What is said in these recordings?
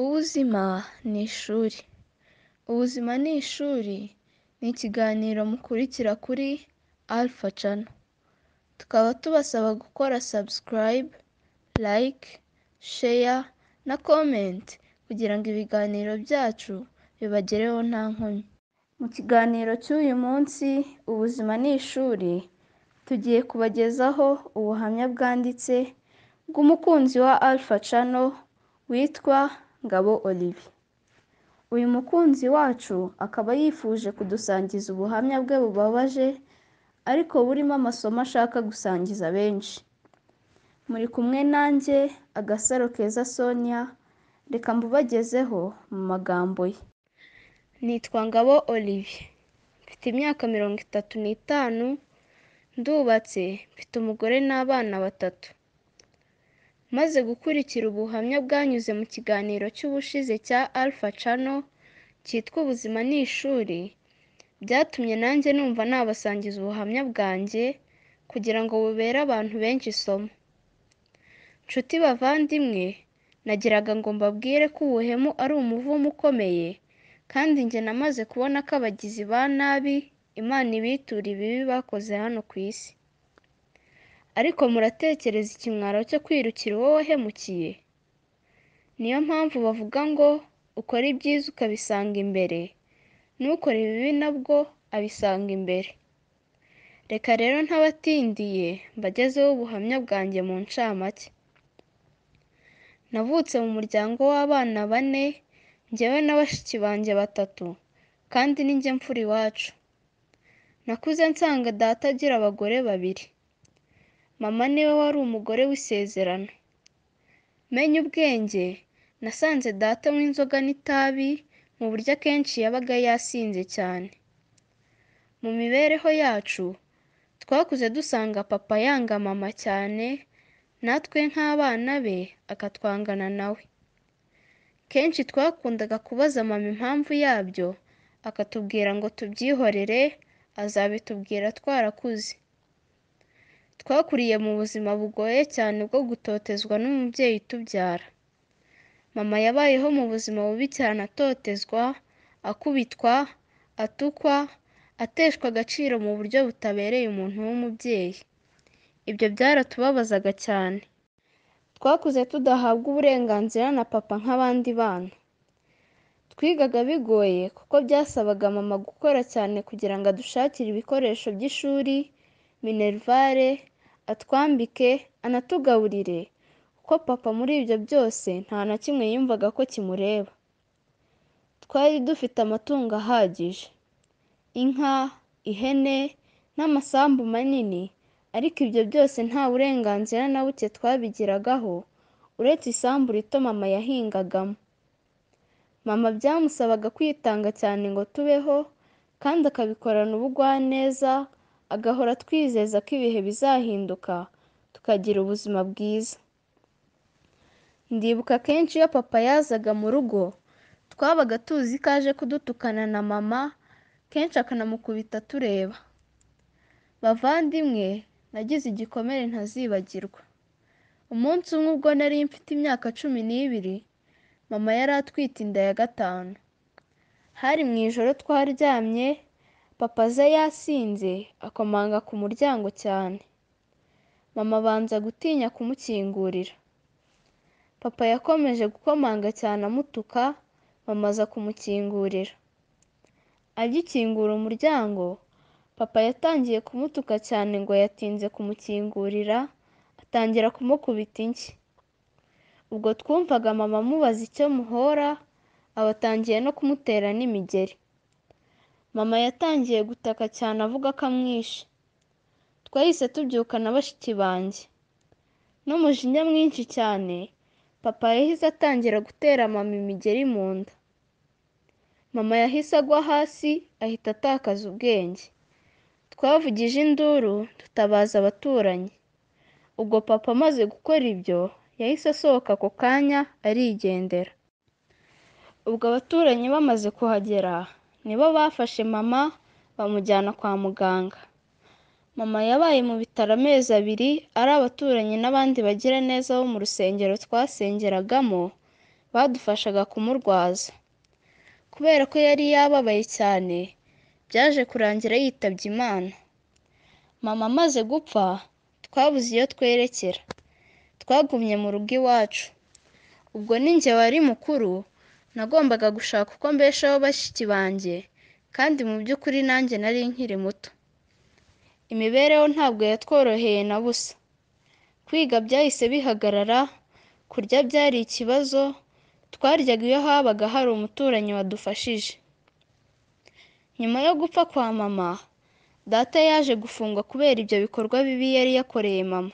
Ubuzima ni ishuri. Ubuzima ni ishuri ni ikiganiro mukurikira kuri Alpha Channel. Tukaba tubasaba gukora subscribe, like, share na comment kugira ngo ibiganiro byacu bibagereho nta nkomyi. Mu kiganiro cy'uyu munsi Ubuzima ni ishuri, tugiye kubagezaho ubuhamya bwanditse bw'umukunzi wa Alpha Channel witwa Ngabo Olivier. Uyu mukunzi wacu akaba yifuje kudusangiza ubuhamya bwe bubabaje ariko burimo amasomo ashaka gusangiza benshi. Muri kumwe nanjye Agasaro Keza Sonia, reka mbubagezeho mu magambo ye. Nitwa Ngabo Olivier, mfite imyaka 35, ndubatse, mfite umugore n'abana batatu. Maze gukurikira ubuhamya bwanyuze mu kiganiro cy'ubushize cya Alpha Channel cyitwa Ubuzima ni ishuri, byatumye nanjye numva nabasangiza ubuhamya bwanjye kugira ngo bubere abantu benshi isomo. Nshuti bavandimwe, nagiraga ngo mbabwire ko ubuhemu ari umuvumo ukomeye kandi njye namaze kubona ko abagizi ba nabi Imana ibitura ibibi bakoze hano ku isi. Ariko muratekereza ikimwaro cyo kwirukira uwo wahemukiye? Niyo mpamvu bavuga ngo ukora ibyiza ukabisanga imbere, n'ukora ibibi nabwo abisanga imbere. Reka rero ntabatindiye mbagezeho ubuhamya bwanjye mu ncamake. Navutse mu muryango w'abana bane, njyewe na bashiki banjye batatu, kandi ni njye mfura iwacu. Nakuze nsanga data agira abagore babiri. Mama niwe wari umugore w'isezerano. Menye ubwenge, nasanze data anywa inzoga n'itabi mu buryo akenshi yabaga yasinze cyane. Mu mibereho yacu, twakuze dusanga papa yanga mama cyane, natwe nk'abana be akatwangana nawe. Kenshi twakundaga kubaza mama impamvu yabyo, akatubwira ngo tubyihorere, azabitubwira twarakuze. Twakuriye mu buzima bugoye cyane bwo gutotezwa n'umubyeyi utubyara. Mama yabayeho mu buzima bubi cyane atotezwa, akubitwa, atukwa, ateshwa agaciro mu buryo butabereye umuntu w'umubyeyi. Ibyo byaratubabazaga cyane. Twakuze tudahabwa uburenganzira na papa nk'abandi bana. Twigaga bigoye kuko byasabaga mama gukora cyane kugira ngo adushakire ibikoresho by'ishuri, minerivare, atwambike, anatugaburire, kuko papa muri ibyo byose nta na kimwe yumvaga ko kimureba. Twari dufite amatungo ahagije, inka, ihene n'amasambu manini, ariko ibyo byose nta burenganzira na buke twabigiragaho, uretse isambu rito mama yahingagamo. Mama byamusabaga kwitanga cyane ngo tubeho, kandi akabikorana ubugwaneza, agahora atwizeza ko ibihe bizahinduka tukagira ubuzima bwiza. Ndibuka kenshi iyo papa yazaga mu rugo, twabaga tuzi ko aje kudutukana na mama, kenshi akanamukubita tureba. Bavandimwe, nagize igikomere ntazibagirwa. Umunsi umwe ubwo nari mfite imyaka 12, mama yari atwite inda ya 5. Hari mu ijoro twaryamye, papa aza yasinze akomanga ku muryango cyane. Mama abanza gutinya kumukingurira. Papa yakomeje gukomanga cyane amutuka, mama aza kumukingurira. Agikingura umuryango, papa yatangiye kumutuka cyane ngo yatinze kumukingurira, atangira kumukubita inshyi. Ubwo twumvaga mama amubaza icyo muhora, aba atangiye no kumutera n'imigeri. Mama yatangiye gutaka cyane avuga ko amwishe. Twahise tubyuka na bashiki banjye. N'umujinya mwinshi cyane, papa yahise atangira gutera mama imigeri mu nda. Mama yahise agwa hasi ahita atakaza ubwenge. Twavugije induru tutabaza abaturanyi. Ubwo papa amaze gukora ibyo, yahise asohoka ako kanya arigendera. Ubwo abaturanyi bamaze kuhagera, nibo bafashe mama bamujyana kwa muganga. Mama yabaye mu bitaro amezi 2, ari abaturanyi n'abandi bagiraneza bo mu rusengero twasengeragamo, Badufashaga kumurwaza. Kubera ko yari yababaye cyane, byaje kurangira yitabye Imana. Mama amaze gupfa, twabuze iyo twerekera. Twagumye mu rugo iwacu. Ubwo ni njye wari mukuru, nagombaga gushaka uko mbeshaho bashiki banjye, kandi mu by'ukuri nanjye nari nkiri muto. Imibereho ntabwo yatworoheye na busa. Kwiga byahise bihagarara, kurya byari ikibazo, twaryaga iyo habaga hari umuturanyi wadufashije. Nyuma yo gupfa kwa mama, data yaje gufungwa kubera ibyo bikorwa bibi yari yakoreye mama.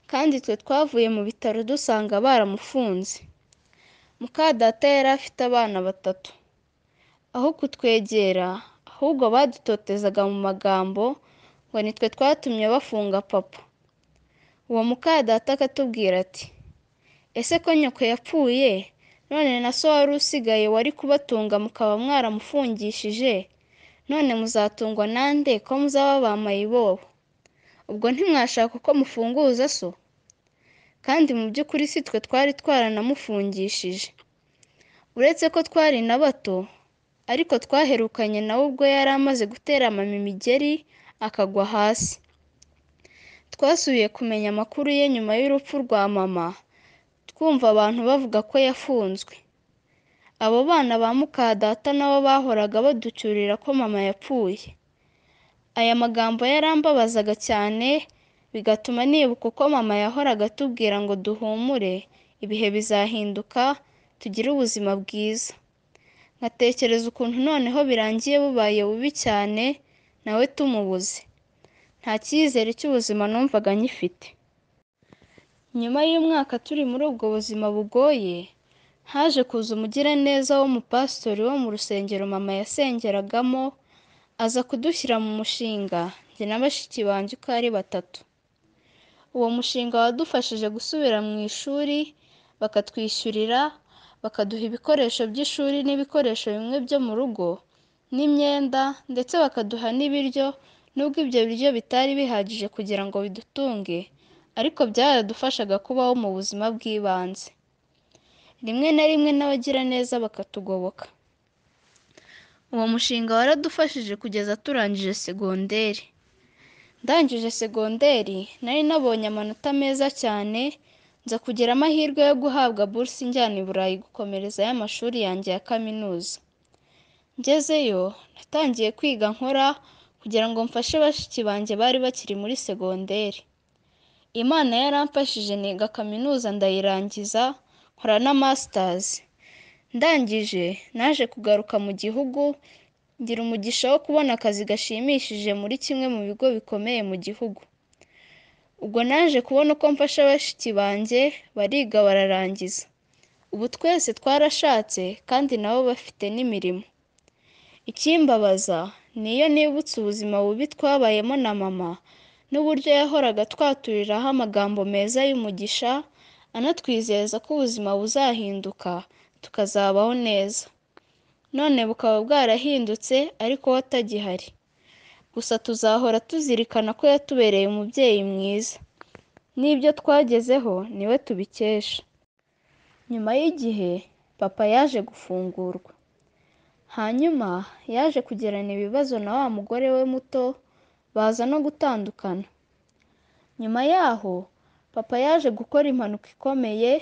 Kandi twe twavuye mu bitaro dusanga baramufunze. Muka data yari afite abana batatu. Aho kutwegera, ahubwo badutotezaga mu magambo ngo nitwe twatumye bafunga papa. Uwo muka data akatubwira ati: "Ese ko nyoko yapfuye, none na so wari usigaye wari kubatunga mukaba mwaramufungishije, none muzatungwa nande ko muzaba ba mayibobo? Ubwo ntimwashaka uko mufunguza so?" Kandi mu by'ukuri si twe twari twaranamufungishije. Uretse ko twari na bato, ariko twaherukanye nawe ubwo yari amaze gutera mama imigeri akagwa hasi. Twasubiye kumenya amakuru ye nyuma y'urupfu rwa mama, twumva abantu bavuga ko yafunzwe. Abo bana ba muka data nabo bahoraga baducyurira ko mama yapfuye. Aya magambo yarambabazaga cyane, bigatuma nibuka uko mama yahoraga atubwira ngo duhumure, ibihe bizahinduka, tugire ubuzima bwiza. Nkatekereza ukuntu noneho birangiye bubaye bubi cyane, nawe tumubuze. Nta cyizere cy'ubuzima numvaga nkifite. Nyuma y'umwaka turi muri ubwo buzima bugoye, haje kuza umugiraneza w'umupasitori wo mu rusengero mama yasengeragamo, aza kudushyira mu mushinga, njye na bashiki banjye uko ari batatu. Uwo mushinga wadufashije gusubira mu ishuri, bakatwishyurira, bakaduha ibikoresho by'ishuri n'ibikoresho bimwe byo mu rugo, n'imyenda ndetse bakaduha n'ibiryo, nubwo ibyo biryo bitari bihagije kugira ngo bidutunge, ariko byaradufashaga kubaho mu buzima bw'ibanze. Rimwe na rimwe n'abagiraneza bakatugoboka. Uwo mushinga waradufashije kugeza turangije segonderi. Ndangije segonderi, nari nabonye amanota meza cyane, nza kugira amahirwe yo guhabwa buruse injyana i Burayi gukomerezayo amashuri yanjye ya kaminuza. Ngezeyo, natangiye kwiga nkora kugira ngo mfashe bashiki banjye bari bakiri muri segonderi. Imana yaramfashije niga kaminuza ndayirangiza, nkora na masters. Ndangije, naje kugaruka mu gihugu, ngira umugisha wo kubona akazi gashimishije muri kimwe mu bigo bikomeye mu gihugu. Ubwo naje kubona uko mfasha bashiki banjye, bariga bararangiza. Ubu twese twarashatse kandi nabo bafite n'imirimo. Ikimbabaza ni iyo nibutse ubuzima bubi twabayemo na mama, n'uburyo yahoraga atwaturiraho amagambo meza y'umugisha, anatwizeza ko ubuzima buzahinduka tukazabaho neza. None bukaba bwarahindutse ariko we atagihari. Gusa tuzahora tuzirikana ko yatubereye umubyeyi mwiza. N'ibyo twagezeho niwe tubikesha. Nyuma y'igihe, papa yaje gufungurwa. Hanyuma yaje kugirana ibibazo na wa mugore we muto, baza no gutandukana. Nyuma yaho, papa yaje gukora impanuka ikomeye,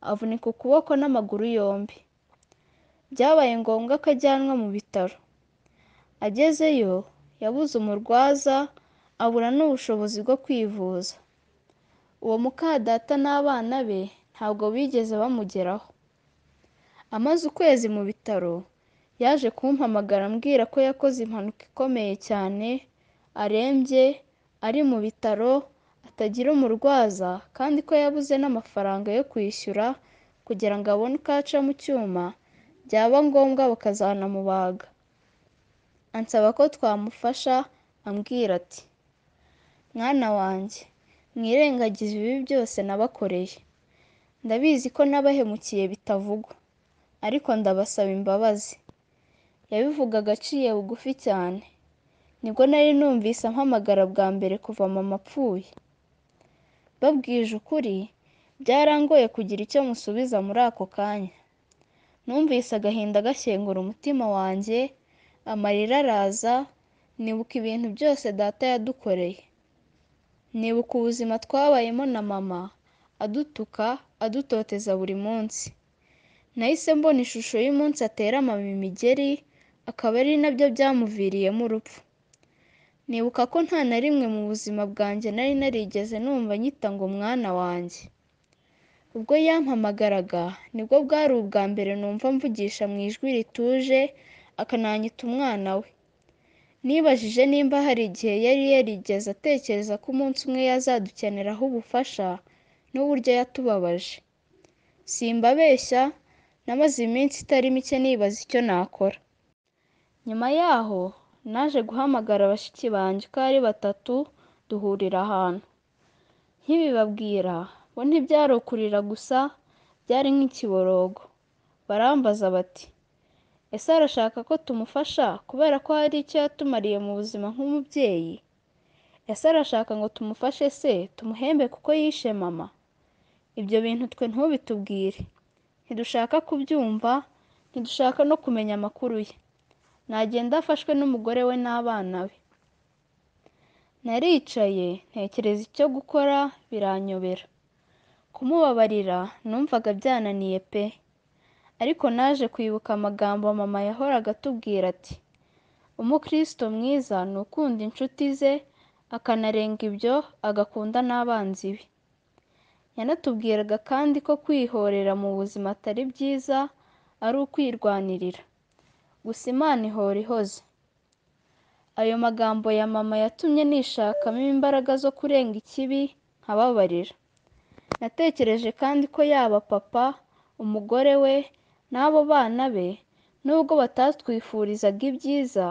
avunika ukuboko n'amaguru yombi. Byabaye ngombwa ko ajyanwa mu bitaro. Agezeyo, yabuze umurwaza, abura n'ubushobozi bwo kwivuza. Uwo mukadata n'abana be ntabwo bigeze bamugeraho. Amaze ukwezi mu bitaro, yaje kumpamagara ambwira ko yakoze impanuka ikomeye cyane, arembye, ari mu bitaro, atagira umurwaza kandi ko yabuze n'amafaranga yo kwishyura kugira ngo abone uko aca mu cyuma, byaba ngombwa bakazanamubaga. Ansaba ko twamufasha, ambwira ati: "Mwana wanjye, mwirengagize ibibi byose nabakoreye. Ndabizi ko nabahemukiye bitavugwa, ariko ndabasaba imbabazi." Yabivugaga aciye bugufi cyane. Nibwo nari numvise ampamagara bwa mbere kuva mama apfuye. Mbabwije ukuri, Byarangoye kugira icyo musubiza muri ako kanya. Numvise agahinda gashyengura umutima wanjye, amarira araza, nibuka ibintu byose data yadukoreye. Nibuka ubuzima twabayemo na mama, adutuka, adutoteza buri munsi. Nahise mbona ishusho y'umunsi atera mama imigeri, akaba ari nabyo byamuviriyemo urupfu. Nibuka ko nta na rimwe mu buzima bwanjye nari narigeze numva anyita ngo mwana wanjye. Ubwo yampamagaraga nibwo bwari ubwa mbere numva amvugisha mu ijwi rituje, akananyita umwana we. Nibajije nimba hari igihe yari yarigeze atekereza ko umunsi umwe yazadukeneraho ubufasha n'uburyo yatubabaje. Simbabeshya, namaze iminsi itari mike nibaza icyo nakora. Nyuma yaho naje guhamagara bashiki banjye uko ari batatu duhurira ahantu. Nkibibabwira bo ntibyari ukurira gusa, byari nk'ikiborogo. Barambaza bati ese arashaka ko tumufasha kubera ko hari icyo yatumariye mu buzima nk'umubyeyi? Ese arashaka ngo tumufashe se tumuhembe kuko yishe mama? Ibyo bintu twe ntubitubwire. Ntidushaka kubyumva, ntidushaka no kumenya amakuru ye. Nagenda afashwe n'umugore we n'abana be. Naricaye ntekereza icyo gukora biranyobera. Kumubabarira numvaga byananiye pe! Ariko naje kwibuka amagambo mama yahoraga atubwira ati umukristo mwiza ni ukunda inshuti ze, akanarenga ibyo agakunda n'abanzi be. Yanatubwiraga kandi ko kwihorera mu buzima atari byiza, ari ukwirwanirira. Gusa Imana ihora ihoze. Ayo magambo ya mama yatumye nishakamo imbaraga zo kurenga ikibi nkababarira. Natekereje kandi ko yaba papa, umugore we n'abo bana be, nubwo batatwifurizaga ibyiza,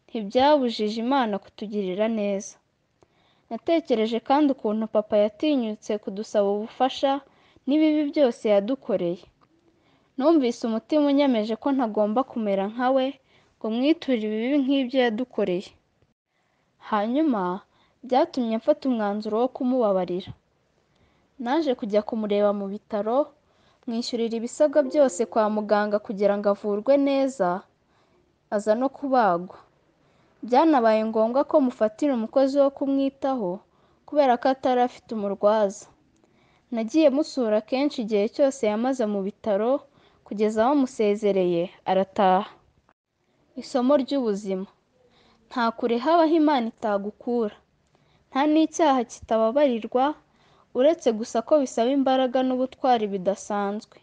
ntibyabujije Imana kutugirira neza. Natekereje kandi ukuntu papa yatinyutse kudusaba ubufasha n'ibibi byose yadukoreye. Numvise umutima unyemeje ko ntagomba kumera nka we ngo mwiture ibibi nk'ibyo yadukoreye. Hanyuma byatumye mfata umwanzuro wo kumubabarira. Naje kujya kumureba mu bitaro, mwishyurira ibisabwa byose kwa muganga kugira ngo avurwe neza, aza no kubagwa. Byanabaye ngombwa ko mufatira umukozi wo kumwitaho kubera ko atari afite umurwaza. Nagiye musura kenshi igihe cyose yamaze mu bitaro kugeza bamusezereye arataha. Isomo ry'ubuzima: nta kure habaho Imana itagukura, nta n'icyaha kitababarirwa, uretse gusa ko bisaba imbaraga n'ubutwari bidasanzwe.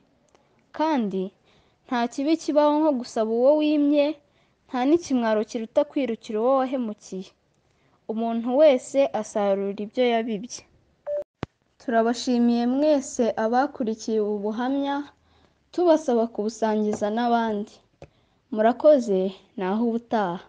Kandi nta kibi kibaho nko gusaba uwo wimye, nta n'ikimwaro kiruta kwirukira uwo wahemukiye. Umuntu wese asarura ibyo yabibye. Turabashimiye mwese abakurikiye ubu buhamya, tubasaba kubusangiza n'abandi. Murakoze, naho ubutaha.